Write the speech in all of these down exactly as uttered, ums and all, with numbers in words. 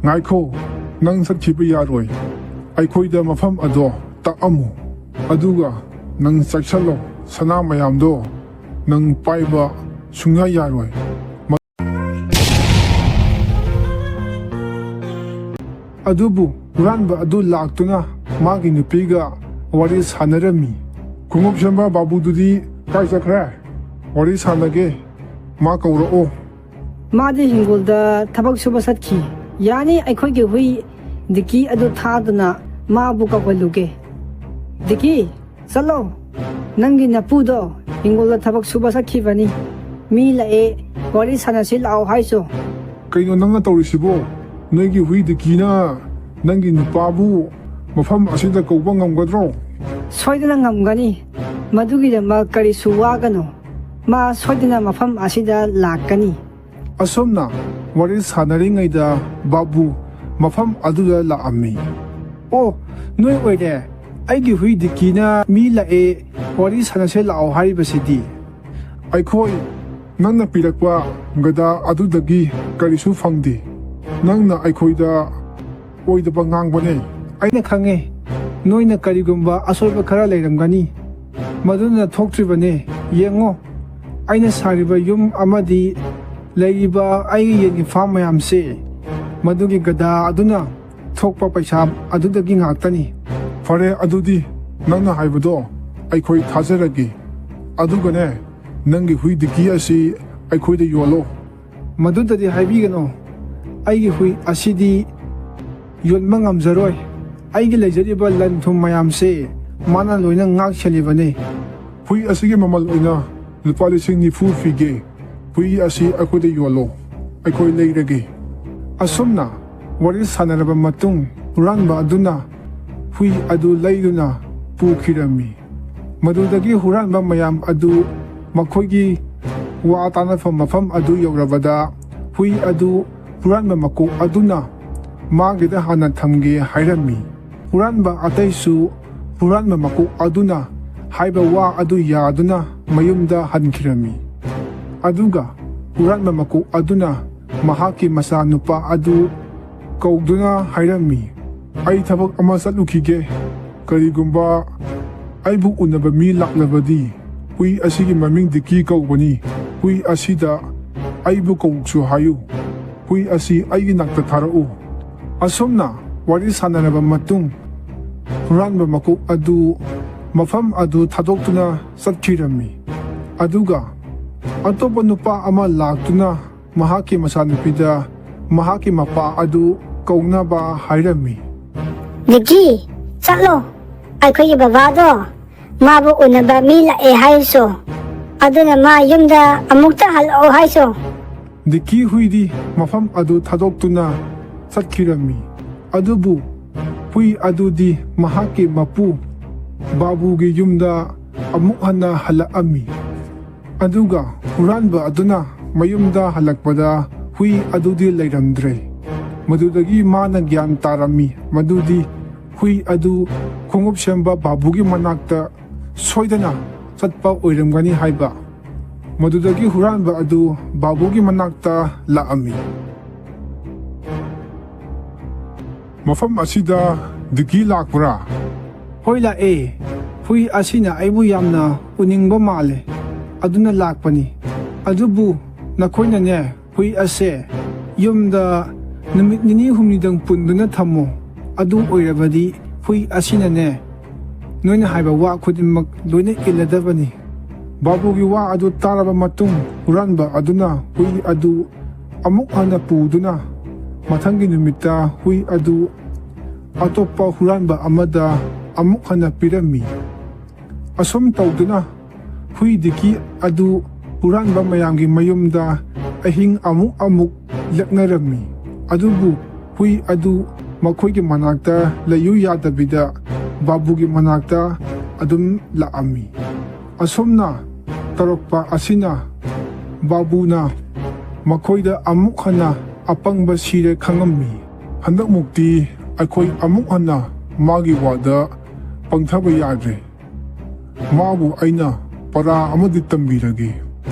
"ꯉꯥꯏꯈꯣ, ꯅꯪ ꯆꯠꯈꯤꯕ ꯌꯥꯔꯣꯏ꯫ ꯑꯩꯈꯣꯏꯗ ꯃꯐꯝ ꯑꯗꯣ ꯇꯥꯛꯑꯝꯃꯨ꯫ ꯑꯗꯨꯒ ꯅꯪ ꯆꯦꯛꯁꯤꯜꯂꯣ, ꯁꯅꯥ ꯃꯌꯥꯝꯗꯣ ꯅꯪ ꯄꯥꯏꯕ ꯁꯨꯡꯌꯥ ꯌꯥꯔꯣꯏ꯫" ꯑꯗꯨꯕꯨ ꯍꯨꯔꯥꯟꯕ ꯑꯗꯨ ꯂꯥꯛꯇꯨꯅ ꯃꯥꯒꯤ ꯅꯨꯄꯤꯒ ꯋꯥꯔꯤ ꯁꯥꯟꯅꯔꯝꯃꯤ꯫ "ꯈꯣꯡꯎꯞ ꯁꯦꯝꯕ ꯕꯥꯕꯨꯗꯨꯗꯤ ꯀꯥꯏ ꯆꯠꯈ꯭ꯔꯦ? ꯋꯥꯔꯤ ꯁꯥꯟꯅꯒꯦ, ꯃꯥ ꯀꯧꯔꯛꯑꯣ꯫" "ꯃꯥꯗꯤ ꯍꯤꯡꯒꯣꯜꯗ ꯊꯕꯛ ꯁꯨꯕ ꯆꯠꯈꯤ꯫ ꯌꯥꯅꯤ, ꯑꯩꯈꯣꯏꯒꯤ ꯍꯨꯏ ꯗꯤꯀꯤ ꯑꯗꯨ ꯊꯥꯗꯨꯅ ꯃꯥꯕꯨ ꯀꯧꯍꯜꯂꯨꯒꯦ꯫ ꯗꯤꯀꯤ, ꯆꯠꯂꯣ꯫ ꯅꯪꯒꯤ ꯅꯄꯨꯗꯣ ꯍꯤꯡꯒꯣꯜꯗ ꯊꯕꯛ ꯁꯨꯕ ꯆꯠꯈꯤꯕꯅꯤ꯫ ꯃꯤ ꯂꯥꯛꯑꯦ, ꯋꯥꯔꯤ ꯁꯥꯟꯅꯁꯤ ꯂꯥꯛꯑꯣ ꯍꯥꯏꯁꯣ꯫" "ꯀꯩꯅꯣ ꯅꯪꯅ ꯇꯧꯔꯤꯁꯤꯕꯣ? ꯅꯣꯏꯒꯤ ꯍꯨꯏ ꯗꯤꯀꯤꯅ ꯅꯪꯒꯤ ꯅꯨꯄꯥꯕꯨ ꯃꯐꯝ ꯑꯁꯤꯗ ꯀꯧꯕ ꯉꯝꯒꯗ꯭ꯔꯣ?" "ꯁꯣꯏꯗꯅ ꯉꯝꯒꯅꯤ꯫ ꯃꯗꯨꯒꯤꯗꯃꯛ ꯀꯔꯤꯁꯨ ꯋꯥꯒꯅꯨ꯫ ꯃꯥ ꯁꯣꯏꯗꯅ ꯃꯐꯝ ꯑꯁꯤꯗ ꯂꯥꯛꯀꯅꯤ꯫" ꯑꯁꯨꯝꯅ ꯋꯥꯔꯤ ꯁꯥꯟꯅꯔꯤꯉꯩꯗ ꯕꯥꯕꯨ ꯃꯐꯝ ꯑꯗꯨꯗ ꯂꯥꯛꯑꯝꯃꯤ꯫ "ꯑꯣ, ꯅꯣꯏ ꯑꯣꯏꯔꯦ꯫ ꯑꯩꯒꯤ ꯍꯨꯏ ꯗꯤꯀꯤꯅ ꯃꯤ ꯂꯥꯛꯑꯦ, ꯋꯥꯔꯤ ꯁꯥꯟꯅꯁꯦ ꯂꯥꯛꯑꯣ ꯍꯥꯏꯔꯤꯕꯁꯤꯗꯤ꯫" "ꯑꯩꯈꯣꯏ ꯅꯪꯅ ꯄꯤꯔꯛꯄ ꯒꯗꯥ ꯑꯗꯨꯗꯒꯤ ꯀꯔꯤꯁꯨ ꯐꯪꯗꯦ꯫ ꯅꯪꯅ ꯑꯩꯈꯣꯏꯗ ꯑꯣꯏꯗꯕ ꯉꯥꯡꯕꯅꯦ꯫" "ꯑꯩꯅ ꯈꯪꯉꯦ, ꯅꯣꯏꯅ ꯀꯔꯤꯒꯨꯝꯕ ꯑꯁꯣꯏꯕ ꯈꯔ ꯂꯩꯔꯝꯒꯅꯤ, ꯃꯗꯨꯅ ꯊꯣꯛꯇ꯭ꯔꯤꯕꯅꯦ꯫ ꯌꯦꯡꯉꯣ, ꯑꯩꯅ ꯁꯥꯔꯤꯕ ꯌꯨꯝ ꯑꯃꯗꯤ ꯂꯩꯔꯤꯕ ꯑꯩꯒꯤ ꯌꯦꯟꯒꯤ ꯐꯥꯝ ꯃꯌꯥꯝꯁꯦ, ꯃꯗꯨꯒꯤ ꯒꯗꯥ ꯑꯗꯨꯅ ꯊꯣꯛꯄ ꯄꯩꯁꯥ ꯑꯗꯨꯗꯒꯤ ꯉꯥꯛꯇꯅꯤ꯫" "ꯐꯔꯦ, ꯑꯗꯨꯗꯤ ꯅꯪꯅ ꯍꯥꯏꯕꯗꯣ ꯑꯩꯈꯣꯏ ꯊꯥꯖꯔꯒꯦ꯫ ꯑꯗꯨꯒꯅꯦ, ꯅꯪꯒꯤ ꯍꯨꯏ ꯗꯤꯀꯤ ꯑꯁꯤ ꯑꯩꯈꯣꯏꯗ ꯌꯣꯜꯂꯣ꯫" "ꯃꯗꯨꯗꯗꯤ ꯍꯥꯏꯕꯤꯒꯅꯨ꯫ ꯑꯩꯒꯤ ꯍꯨꯏ ꯑꯁꯤꯗꯤ ꯌꯣꯟꯕ ꯉꯝꯖꯔꯣꯏ꯫ ꯑꯩꯒꯤ ꯂꯩꯖꯔꯤꯕ ꯂꯟ ꯊꯨꯝ ꯃꯌꯥꯝꯁꯦ ꯃꯥꯅ ꯂꯣꯏꯅ ꯉꯥꯛ ꯁꯦꯜꯂꯤꯕꯅꯤ꯫" "ꯍꯨꯏ ꯑꯁꯤꯒꯤ ꯃꯃꯜ ꯑꯣꯏꯅ ꯂꯨꯄꯥ ꯂꯤꯁꯤꯡ ꯅꯤꯐꯨ ꯄꯤꯒꯦ꯫ ꯍꯨꯏ ꯑꯁꯤ ꯑꯩꯈꯣꯏꯗ ꯌꯣꯜꯂꯣ, ꯑꯩꯈꯣꯏ ꯂꯩꯔꯒꯦ꯫" ꯑꯁꯨꯝꯅ ꯋꯥꯔꯤ ꯁꯥꯟꯅꯔꯕ ꯃꯇꯨꯡ, ꯍꯨꯔꯥꯟꯕ ꯑꯗꯨꯅ ꯍꯨꯏ ꯑꯗꯨ ꯂꯩꯗꯨꯅ ꯄꯨꯈꯤꯔꯝꯃꯤ꯫ ꯃꯗꯨꯗꯒꯤ ꯍꯨꯔꯥꯟꯕ ꯃꯌꯥꯝ ꯑꯗꯨ ꯃꯈꯣꯏꯒꯤ ꯋꯥ ꯇꯥꯟꯅꯐꯝ ꯃꯐꯝ ꯑꯗꯨ ꯌꯧꯔꯕꯗ, ꯍꯨꯏ ꯑꯗꯨ ꯍꯨꯔꯥꯟꯕ ꯃꯀꯣꯛ ꯑꯗꯨꯅ ꯃꯥꯒꯤꯗ ꯍꯥꯟꯅ ꯊꯝꯒꯦ ꯍꯥꯏꯔꯝꯃꯤ꯫ ꯍꯨꯔꯥꯟꯕ ꯑꯇꯩꯁꯨ ꯍꯨꯔꯥꯟꯕ ꯃꯀꯣꯛ ꯑꯗꯨꯅ ꯍꯥꯏꯕ ꯋꯥ ꯑꯗꯨ ꯌꯥꯗꯨꯅ ꯃꯌꯨꯝꯗ ꯍꯟꯈꯤꯔꯝꯃꯤ꯫ ꯑꯗꯨꯒ ꯍꯨꯔꯥꯟꯕ ꯃꯀꯣꯛ ꯑꯗꯨꯅ ꯃꯍꯥꯛꯀꯤ ꯃꯆꯥꯅꯨꯄꯥ ꯑꯗꯨ ꯀꯧꯗꯨꯅ ꯍꯥꯏꯔꯝꯃꯤ, "ꯑꯩ ꯊꯕꯛ ꯑꯃ ꯆꯠꯂꯨꯈꯤꯒꯦ꯫ ꯀꯔꯤꯒꯨꯝꯕ ꯑꯩꯕꯨ ꯎꯅꯕ ꯃꯤ ꯂꯥꯛꯂꯕꯗꯤ, ꯍꯨꯏ ꯑꯁꯤꯒꯤ ꯃꯃꯤꯡ ꯗꯤꯀꯤ ꯀꯧꯕꯅꯤ꯫ ꯍꯨꯏ ꯑꯁꯤꯗ ꯑꯩꯕꯨ ꯀꯧꯁꯨ ꯍꯥꯏꯌꯨ꯫ ꯍꯨꯏ ꯑꯁꯤ ꯑꯩꯒꯤ ꯅꯥꯛꯇ ꯊꯥꯔꯛꯎ"꯫ ꯑꯁꯨꯝꯅ ꯋꯥꯔꯤ ꯁꯥꯟꯅꯔꯕ ꯃꯇꯨꯡ, ꯍꯨꯔꯥꯟꯕ ꯃꯀꯣꯛ ꯑꯗꯨ ꯃꯐꯝ ꯑꯗꯨ ꯊꯥꯗꯣꯛꯇꯨꯅ ꯆꯠꯈꯤꯔꯝꯃꯤ꯫ ꯑꯗꯨꯒ ꯑꯇꯣꯞꯄ ꯅꯨꯄꯥ ꯑꯃ ꯂꯥꯛꯇꯨꯅ ꯃꯍꯥꯛꯀꯤ ꯃꯆꯥꯅꯨꯄꯤꯗ ꯃꯍꯥꯛꯀꯤ ꯃꯄꯥ ꯑꯗꯨ ꯀꯧꯅꯕ ꯍꯥꯏꯔꯝꯃꯤ꯫ "ꯗꯤꯀꯤ, ꯆꯠꯂꯣ꯫ ꯑꯩꯈꯣꯏꯒꯤ ꯕꯕꯥꯗꯣ ꯃꯥꯕꯨ ꯎꯅꯕ ꯃꯤ ꯂꯥꯛꯑꯦ ꯍꯥꯏꯁꯨ꯫ ꯑꯗꯨꯅ ꯃꯥ ꯌꯨꯝꯗ ꯑꯃꯨꯛꯇ ꯍꯜꯂꯛꯑꯣ ꯍꯥꯏꯁꯨ"꯫ ꯗꯤꯀꯤ ꯍꯨꯏꯗꯤ ꯃꯐꯝ ꯑꯗꯨ ꯊꯥꯗꯣꯛꯇꯨꯅ ꯆꯠꯈꯤꯔꯝꯃꯤ꯫ ꯑꯗꯨꯕꯨ ꯍꯨꯏ ꯑꯗꯨꯗꯤ ꯃꯍꯥꯛꯀꯤ ꯃꯄꯨ ꯕꯥꯕꯨꯒꯤ ꯌꯨꯝꯗ ꯑꯃꯨꯛ ꯍꯟꯅ ꯍꯜꯂꯛꯑꯝꯃꯤ꯫ ꯑꯗꯨꯒ ꯍꯨꯔꯥꯟꯕ ꯑꯗꯨꯅ ꯃꯌꯨꯝꯗ ꯍꯜꯂꯛꯄꯗ ꯍꯨꯏ ꯑꯗꯨꯗꯤ ꯂꯩꯔꯝꯗ꯭ꯔꯦ꯫ ꯃꯗꯨꯗꯒꯤ ꯃꯥꯅ ꯒ꯭ꯌꯥꯟ ꯇꯥꯔꯝꯃꯤ ꯃꯗꯨꯗꯤ ꯍꯨꯏ ꯑꯗꯨ ꯈꯣꯡꯎꯞ ꯁꯦꯝꯕ ꯕꯥꯕꯨꯒꯤ ꯃꯅꯥꯛꯇ ꯁꯣꯏꯗꯅ ꯆꯠꯄ ꯑꯣꯏꯔꯝꯒꯅꯤ ꯍꯥꯏꯕ꯫ ꯃꯗꯨꯗꯒꯤ ꯍꯨꯔꯥꯟꯕ ꯑꯗꯨ ꯕꯥꯕꯨꯒꯤ ꯃꯅꯥꯛꯇ ꯂꯥꯛꯑꯝꯃꯤ꯫ "ꯃꯐꯝ ꯑꯁꯤꯗ ꯗꯤꯀꯤ ꯂꯥꯛꯄ꯭ꯔꯥ?" "ꯍꯣꯏ, ꯂꯥꯛꯑꯦ꯫ ꯍꯨꯏ ꯑꯁꯤꯅ ꯑꯩꯕꯨ ꯌꯥꯝꯅ ꯎꯅꯤꯡꯕ ꯃꯥꯜꯂꯦ, ꯑꯗꯨꯅ ꯂꯥꯛꯄꯅꯤ꯫ ꯑꯗꯨꯕꯨ ꯅꯈꯣꯏꯅꯅꯦ, ꯍꯨꯏ ꯑꯁꯦ ꯌꯨꯝꯗ ꯅꯨꯃꯤꯠ ꯅꯤꯅꯤ ꯍꯨꯝꯅꯤꯗꯪ ꯄꯨꯟꯗꯨꯅ ꯊꯝꯃꯣ꯫ ꯑꯗꯨ ꯑꯣꯏꯔꯕꯗꯤ ꯍꯨꯏ ꯑꯁꯤꯅꯅꯦ, ꯅꯣꯏꯅ ꯍꯥꯏꯕ ꯋꯥ ꯈꯨꯗꯤꯡꯃꯛ ꯂꯣꯏꯅ ꯏꯜꯂꯗꯕꯅꯤ"꯫ ꯕꯥꯕꯨꯒꯤ ꯋꯥ ꯑꯗꯨ ꯇꯥꯔꯕ ꯃꯇꯨꯡ, ꯍꯨꯔꯥꯟꯕ ꯑꯗꯨꯅ ꯍꯨꯏ ꯑꯗꯨ ꯑꯃꯨꯛ ꯍꯟꯅ ꯄꯨꯗꯨꯅ ꯃꯊꯪꯒꯤ ꯅꯨꯃꯤꯠꯇ ꯍꯨꯏ ꯑꯗꯨ ꯑꯇꯣꯞꯄ ꯍꯨꯔꯥꯟꯕ ꯑꯃꯗ ꯑꯃꯨꯛ ꯍꯟꯅ ꯄꯤꯔꯝꯃꯤ꯫ ꯑꯁꯨꯝ ꯇꯧꯗꯨꯅ ꯍꯨꯏ ꯗꯤꯀꯤ ꯑꯗꯨ ꯍꯨꯔꯥꯟꯕ ꯃꯌꯥꯝꯒꯤ ꯃꯌꯨꯝꯗ ꯑꯍꯤꯡ ꯑꯃꯨꯛ ꯑꯃꯨꯛ ꯂꯦꯛꯅꯔꯝꯃꯤ꯫ ꯑꯗꯨꯕꯨ ꯍꯨꯏ ꯑꯗꯨ ꯃꯈꯣꯏꯒꯤ ꯃꯅꯥꯛꯇ ꯂꯩꯌꯨ ꯌꯥꯗꯕꯤꯗ ꯕꯥꯕꯨꯒꯤ ꯃꯅꯥꯛꯇ ꯑꯗꯨꯝ ꯂꯥꯛꯑꯝꯃꯤ꯫ ꯑꯁꯨꯝꯅ ꯇꯧꯔꯛꯄ ꯑꯁꯤꯅ ꯕꯥꯕꯨꯅ ꯃꯈꯣꯏꯗ ꯑꯃꯨꯛ ꯍꯟꯅ ꯑꯄꯪꯕ ꯁꯤꯔꯦ ꯈꯪꯉꯝꯃꯤ꯫ "ꯍꯟꯗꯛꯃꯨꯛꯇꯤ ꯑꯩꯈꯣꯏ ꯑꯃꯨꯛ ꯍꯟꯅ ꯃꯥꯒꯤ ꯋꯥꯗ ꯄꯪꯊꯕ ꯌꯥꯗ꯭ꯔꯦ꯫ ꯃꯥꯕꯨ ꯑꯩꯅ ꯄꯔꯥ ꯑꯃꯗꯤ ꯇꯝꯕꯤꯔꯒꯦ"꯫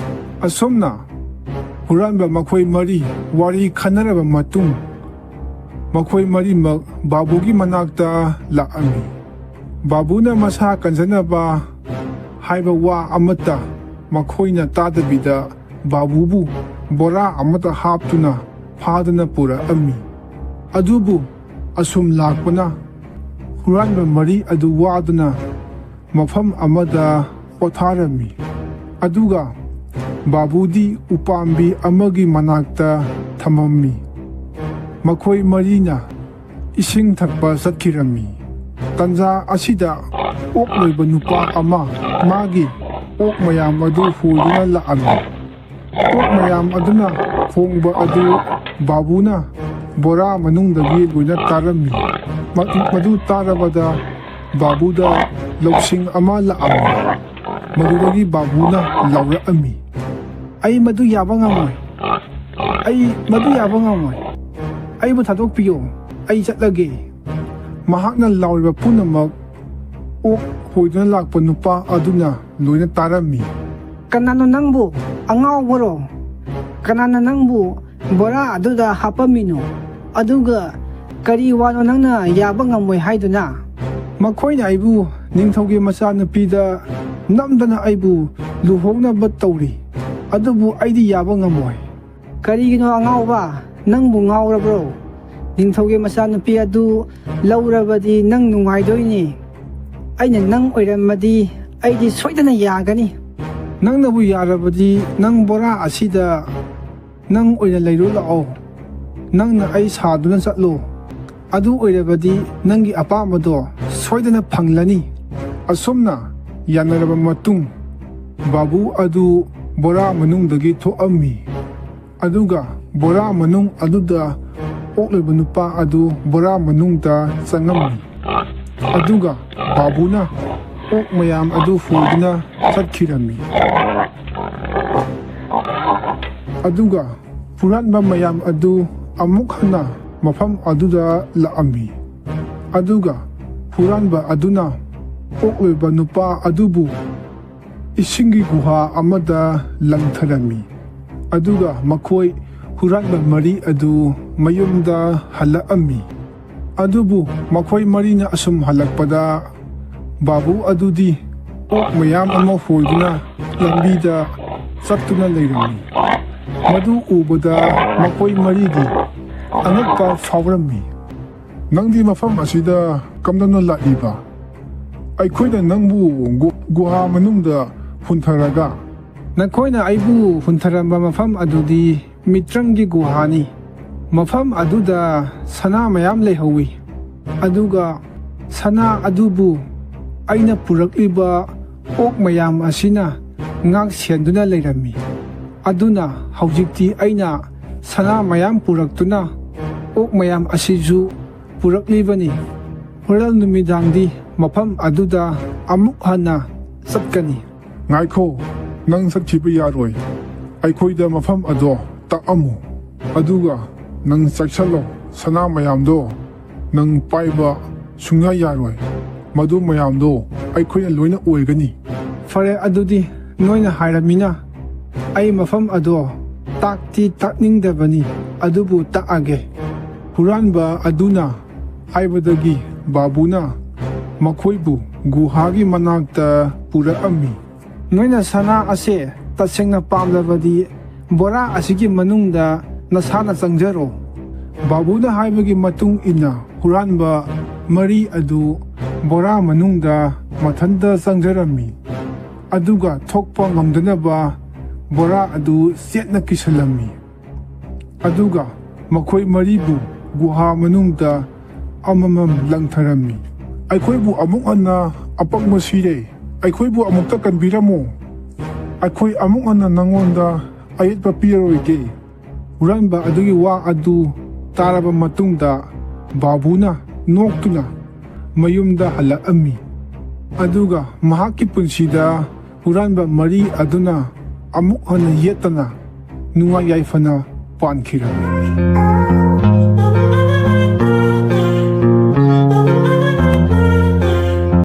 ꯑꯁꯨꯝꯅ ꯍꯨꯔꯥꯟꯕ ꯃꯈꯣꯏ ꯃꯔꯤ ꯋꯥꯔꯤ ꯈꯟꯅꯔꯕ ꯃꯇꯨꯡ, ꯃꯈꯣꯏ ꯃꯔꯤꯃꯛ ꯕꯥꯕꯨꯒꯤ ꯃꯅꯥꯛꯇ ꯂꯥꯛꯑꯝꯃꯤ꯫ ꯕꯥꯕꯨꯅ ꯃꯁꯥ ꯀꯟꯖꯅꯕ ꯍꯥꯏꯕ ꯋꯥ ꯑꯃꯠꯇ ꯃꯈꯣꯏꯅ ꯇꯥꯗꯕꯤꯗ ꯕꯥꯕꯨꯕꯨ ꯕꯣꯔꯥ ꯑꯃꯗ ꯍꯥꯞꯇꯨꯅ ꯐꯥꯗꯨꯅ ꯄꯨꯔꯛꯑꯝꯃꯤ꯫ ꯑꯗꯨꯕꯨ ꯑꯁꯨꯝ ꯂꯥꯛꯄꯅ ꯍꯨꯔꯥꯟꯕ ꯃꯔꯤ ꯑꯗꯨ ꯋꯥꯗꯨꯅ ꯃꯐꯝ ꯑꯃꯗ ꯄꯣꯊꯥꯔꯝꯃꯤ꯫ ꯑꯗꯨꯒ ꯕꯥꯕꯨꯗꯤ ꯎꯄꯥꯝꯕꯤ ꯑꯃꯒꯤ ꯃꯅꯥꯛꯇ ꯊꯝꯃꯝꯃꯤ꯫ ꯃꯈꯣꯏ ꯃꯔꯤꯅ ꯏꯁꯤꯡ ꯊꯛꯄ ꯆꯠꯈꯤꯔꯝꯃꯤ꯫ ꯇꯟꯖꯥ ꯑꯁꯤꯗ ꯑꯣꯛ ꯂꯣꯏꯕ ꯅꯨꯄꯥ ꯑꯃ ꯃꯥꯒꯤ ꯑꯣꯛ ꯃꯌꯥꯝ ꯑꯗꯨ ꯍꯣꯏꯗꯨꯅ ꯂꯥꯛꯑꯝꯃꯤ꯫ ꯑꯣꯛ ꯃꯌꯥꯝ ꯑꯗꯨꯅ ꯈꯣꯡꯕ ꯑꯗꯨ ꯕꯥꯕꯨꯅ ꯕꯣꯔꯥ ꯃꯅꯨꯡꯗꯒꯤ ꯂꯣꯏꯅ ꯇꯥꯔꯝꯃꯤ꯫ ꯃꯗꯨ ꯇꯥꯔꯕꯗ ꯕꯥꯕꯨꯗ ꯂꯧꯁꯤꯡ ꯑꯃ ꯂꯥꯛꯑꯝꯃꯤ꯫ ꯃꯗꯨꯗꯒꯤ ꯕꯥꯕꯨꯅ ꯂꯥꯎꯔꯛꯑꯝꯃꯤ, "ꯑꯩ ꯃꯗꯨ ꯌꯥꯕ ꯉꯝꯃꯣꯏ꯫ ꯑꯩ ꯃꯗꯨ ꯌꯥꯕ ꯉꯝꯃꯣꯏ꯫ ꯑꯩꯕꯨ ꯊꯥꯗꯣꯛꯄꯤꯌꯨ꯫ ꯑꯩ ꯆꯠꯂꯒꯦ꯫" ꯃꯍꯥꯛꯅ ꯂꯥꯎꯔꯤꯕ ꯄꯨꯝꯅꯃꯛ ꯑꯣꯛ ꯍꯣꯏꯗꯨꯅ ꯂꯥꯛꯄ ꯅꯨꯄꯥ ꯑꯗꯨꯅ ꯂꯣꯏꯅ ꯇꯥꯔꯝꯃꯤ꯫ "ꯀꯅꯥꯅꯣ ꯅꯪꯕꯨ? ꯑꯉꯥꯎꯕꯔꯣ? ꯀꯅꯥꯅ ꯅꯪꯕꯨ ꯕꯣꯔꯥ ꯑꯗꯨꯗ ꯍꯥꯞꯄꯝꯃꯤꯅꯣ? ꯑꯗꯨꯒ ꯀꯔꯤ ꯋꯥꯅꯣ ꯅꯪꯅ ꯌꯥꯕ ꯉꯝꯃꯣꯏ ꯍꯥꯏꯗꯨꯅ?" "ꯃꯈꯣꯏꯅ ꯑꯩꯕꯨ ꯅꯤꯡꯊꯧꯒꯤ ꯃꯆꯥꯅꯨꯄꯤꯗ ꯅꯝꯗꯅ ꯑꯩꯕꯨ ꯂꯨꯍꯣꯡꯅꯕ ꯇꯧꯔꯤ꯫ ꯑꯗꯨꯕꯨ ꯑꯩꯗꯤ ꯌꯥꯕ ꯉꯝꯃꯣꯏ꯫" "ꯀꯔꯤꯒꯤꯅꯣ ꯑꯉꯥꯎꯕ? ꯅꯪꯕꯨ ꯉꯥꯎꯔꯕ꯭ꯔꯣ? ꯅꯤꯡꯊꯧꯒꯤ ꯃꯆꯥꯅꯨꯄꯤ ꯑꯗꯨ ꯂꯧꯔꯕꯗꯤ ꯅꯪ ꯅꯨꯡꯉꯥꯏꯗꯣꯏꯅꯤ꯫ ꯑꯩꯅ ꯅꯪ ꯑꯣꯏꯔꯝꯃꯗꯤ ꯑꯩꯗꯤ ꯁꯣꯏꯗꯅ ꯌꯥꯒꯅꯤ꯫" "ꯅꯪꯅꯕꯨ ꯌꯥꯔꯕꯗꯤ ꯅꯪ ꯕꯣꯔꯥ ꯑꯁꯤꯗ ꯅꯪ ꯑꯣꯏꯅ ꯂꯩꯔꯨ ꯂꯥꯛꯑꯣ꯫ ꯅꯪꯅ ꯑꯩ ꯁꯥꯗꯨꯅ ꯆꯠꯂꯣ꯫ ꯑꯗꯨ ꯑꯣꯏꯔꯕꯗꯤ ꯅꯪꯒꯤ ꯑꯄꯥꯝꯕꯗꯣ ꯁꯣꯏꯗꯅ ꯐꯪꯂꯅꯤ꯫" ꯑꯁꯨꯝꯅ ꯌꯥꯅꯔꯕ ꯃꯇꯨꯡ, ꯕꯥꯕꯨ ꯑꯗꯨ ꯕꯣꯔꯥ ꯃꯅꯨꯡꯗꯒꯤ ꯊꯣꯛꯑꯝꯃꯤ꯫ ꯑꯗꯨꯒ ꯕꯣꯔꯥ ꯃꯅꯨꯡ ꯑꯗꯨꯗ ꯑꯣꯛꯂꯤꯕ ꯅꯨꯄꯥ ꯑꯗꯨ ꯕꯣꯔꯥ ꯃꯅꯨꯡꯗ ꯆꯪꯉꯝꯃꯤ꯫ ꯑꯗꯨꯒ ꯕꯥꯕꯨꯅ ꯑꯣꯛ ꯃꯌꯥꯝ ꯑꯗꯨ ꯍꯣꯗꯨꯅ ꯆꯠꯈꯤꯔꯝꯃꯤ꯫ ꯑꯗꯨꯒ ꯍꯨꯔꯥꯟꯕ ꯃꯌꯥꯝ ꯑꯗꯨ ꯑꯃꯨꯛ ꯍꯟꯅ ꯃꯐꯝ ꯑꯗꯨꯗ ꯂꯥꯛꯑꯝꯃꯤ꯫ ꯑꯗꯨꯒ ꯍꯨꯔꯥꯟꯕ ꯑꯗꯨꯅ ꯑꯣꯛꯂꯣꯏꯕ ꯅꯨꯄꯥ ꯑꯗꯨꯕꯨ ꯏꯁꯤꯡꯒꯤ ꯒꯨꯍꯥ ꯑꯃꯗ ꯂꯪꯊꯔꯝꯃꯤ꯫ ꯑꯗꯨꯒ ꯃꯈꯣꯏ ꯍꯨꯔꯥꯟꯕ ꯃꯔꯤ ꯑꯗꯨ ꯃꯌꯨꯝꯗ ꯍꯜꯂꯛꯑꯝꯃꯤ꯫ ꯑꯗꯨꯕꯨ ꯃꯈꯣꯏ ꯃꯔꯤꯅ ꯑꯁꯨꯝ ꯍꯜꯂꯛꯄꯗ, ꯕꯥꯕꯨ ꯑꯗꯨꯗꯤ ꯑꯣꯛ ꯃꯌꯥꯝ ꯑꯃ ꯍꯣꯏꯗꯨꯅ ꯂꯝꯕꯤꯗ ꯆꯠꯇꯨꯅ ꯂꯩꯔꯝꯃꯤ꯫ ꯃꯗꯨ ꯎꯕꯗ ꯃꯈꯣꯏ ꯃꯔꯤꯗꯤ ꯑꯉꯛꯄ ꯐꯥꯎꯔꯝꯃꯤ꯫ "ꯅꯪꯗꯤ ꯃꯐꯝ ꯑꯁꯤꯗ ꯀꯝꯗꯧꯅ ꯂꯥꯛꯂꯤꯕ? ꯑꯩꯈꯣꯏꯅ ꯅꯪꯕꯨ ꯒꯨ-, ꯒꯨꯍꯥ ꯃꯅꯨꯡꯗ ꯍꯨꯟꯊꯔꯒ" "ꯅꯈꯣꯏꯅ ꯑꯩꯕꯨ ꯍꯨꯟꯊꯔꯝꯕ ꯃꯐꯝ ꯑꯗꯨꯗꯤ ꯃꯤꯇ꯭ꯔꯪꯒꯤ ꯒꯨꯍꯥꯅꯤ꯫ ꯃꯐꯝ ꯑꯗꯨꯗ ꯁꯅꯥ ꯃꯌꯥꯝ ꯂꯩꯍꯧꯋꯤ꯫ ꯑꯗꯨꯒ ꯁꯅꯥ ꯑꯗꯨꯕꯨ ꯑꯩꯅ ꯄꯨꯔꯛꯂꯤꯕ ꯑꯣꯛ ꯃꯌꯥꯝ ꯑꯁꯤꯅ ꯉꯥꯛ ꯁꯦꯟꯗꯨꯅ ꯂꯩꯔꯝꯃꯤ꯫ ꯑꯗꯨꯅ ꯍꯧꯖꯤꯛꯇꯤ ꯑꯩꯅ ꯁꯅꯥ ꯃꯌꯥꯝ ꯄꯨꯔꯛꯇꯨꯅ ꯑꯣꯛ ꯃꯌꯥꯝ ꯑꯁꯤꯁꯨ ꯄꯨꯔꯛꯂꯤꯕꯅꯤ꯫ ꯍꯣꯔꯦꯟ ꯅꯨꯃꯤꯗꯥꯡꯗꯤ ꯃꯐꯝ ꯑꯗꯨꯗ ꯑꯃꯨꯛ ꯍꯟꯅ ꯆꯠꯀꯅꯤ꯫" "ꯉꯥꯏꯈꯣ, ꯅꯪ ꯆꯠꯈꯤꯕ ꯌꯥꯔꯣꯏ꯫ ꯑꯩꯈꯣꯏꯗ ꯃꯐꯝ ꯑꯗꯣ ꯇꯥꯛꯑꯝꯃꯨ꯫ ꯑꯗꯨꯒ ꯅꯪ ꯆꯦꯛꯁꯤꯜꯂꯣ, ꯁꯅꯥ ꯃꯌꯥꯝꯗꯣ ꯅꯪ ꯄꯥꯏꯕ ꯁꯨꯡꯌꯥ ꯌꯥꯔꯣꯏ꯫ ꯃꯗꯨ ꯃꯌꯥꯝꯗꯣ ꯑꯩꯈꯣꯏꯅ ꯂꯣꯏꯅ ꯑꯣꯏꯒꯅꯤ꯫" "ꯐꯔꯦ, ꯑꯗꯨꯗꯤ ꯅꯣꯏꯅ ꯍꯥꯏꯔꯃꯤꯅ ꯑꯩ ꯃꯐꯝ ꯑꯗꯣ ꯇꯥꯛꯇꯤ ꯇꯥꯛꯅꯤꯡꯗꯕꯅꯤ, ꯑꯗꯨꯕꯨ ꯇꯥꯛꯑꯒꯦ꯫" ꯍꯨꯔꯥꯟꯕ ꯑꯗꯨꯅ ꯍꯥꯏꯕꯗꯒꯤ ꯕꯥꯕꯨꯅ ꯃꯈꯣꯏꯕꯨ ꯒꯨꯍꯥꯒꯤ ꯃꯅꯥꯛꯇ ꯄꯨꯔꯛꯑꯝꯃꯤ꯫ "ꯅꯣꯏꯅ ꯁꯅꯥ ꯑꯁꯦ ꯇꯁꯦꯡꯅ ꯄꯥꯝꯂꯕꯗꯤ ꯕꯣꯔꯥ ꯑꯁꯤꯒꯤ ꯃꯅꯨꯡꯗ ꯅꯁꯥꯅ ꯆꯪꯖꯔꯣ꯫" ꯕꯥꯕꯨꯅ ꯍꯥꯏꯕꯒꯤ ꯃꯇꯨꯡ ꯏꯟꯅ ꯍꯨꯔꯥꯟꯕ ꯃꯔꯤ ꯑꯗꯨ ꯕꯣꯔꯥ ꯃꯅꯨꯡꯗ ꯃꯊꯟꯇ ꯆꯪꯖꯔꯝꯃꯤ꯫ ꯑꯗꯨꯒ ꯊꯣꯛꯄ ꯉꯝꯗꯅꯕ ꯕꯣꯔꯥ ꯑꯗꯨ ꯆꯦꯠꯅ ꯀꯤꯁꯜꯂꯝꯃꯤ꯫ ꯑꯗꯨꯒ ꯃꯈꯣꯏ ꯃꯔꯤꯕꯨ ꯒꯨꯍꯥ ꯃꯅꯨꯡꯗ ꯑꯃꯃꯝ ꯂꯪꯊꯔꯝꯃꯤ꯫ "ꯑꯩꯈꯣꯏꯕꯨ ꯑꯃꯨꯛ ꯍꯟꯅ ꯑꯄꯪꯕ ꯁꯤꯔꯦ꯫ ꯑꯩꯈꯣꯏꯕꯨ ꯑꯃꯨꯛꯇ ꯀꯟꯕꯤꯔꯝꯃꯨ꯫ ꯑꯩꯈꯣꯏ ꯑꯃꯨꯛ ꯍꯟꯅ ꯅꯉꯣꯟꯗ ꯑꯌꯦꯠꯄ ꯄꯤꯔꯔꯣꯏꯒꯦ꯫" ꯍꯨꯔꯥꯟꯕ ꯑꯗꯨꯒꯤ ꯋꯥ ꯑꯗꯨ ꯇꯥꯔꯕ ꯃꯇꯨꯡꯗ, ꯕꯥꯕꯨꯅ ꯅꯣꯛꯇꯨꯅ ꯃꯌꯨꯝꯗ ꯍꯜꯂꯛꯑꯝꯃꯤ꯫ ꯑꯗꯨꯒ ꯃꯍꯥꯛꯀꯤ ꯄꯨꯟꯁꯤꯗ ꯍꯨꯔꯥꯟꯕ ꯃꯔꯤ ꯑꯗꯨꯅ ꯑꯃꯨꯛ ꯍꯟꯅ ꯌꯦꯠꯇꯅ ꯅꯨꯡꯉꯥꯏ ꯌꯥꯏꯐꯅ ꯄꯥꯟꯈꯤꯔꯝꯃꯤ꯫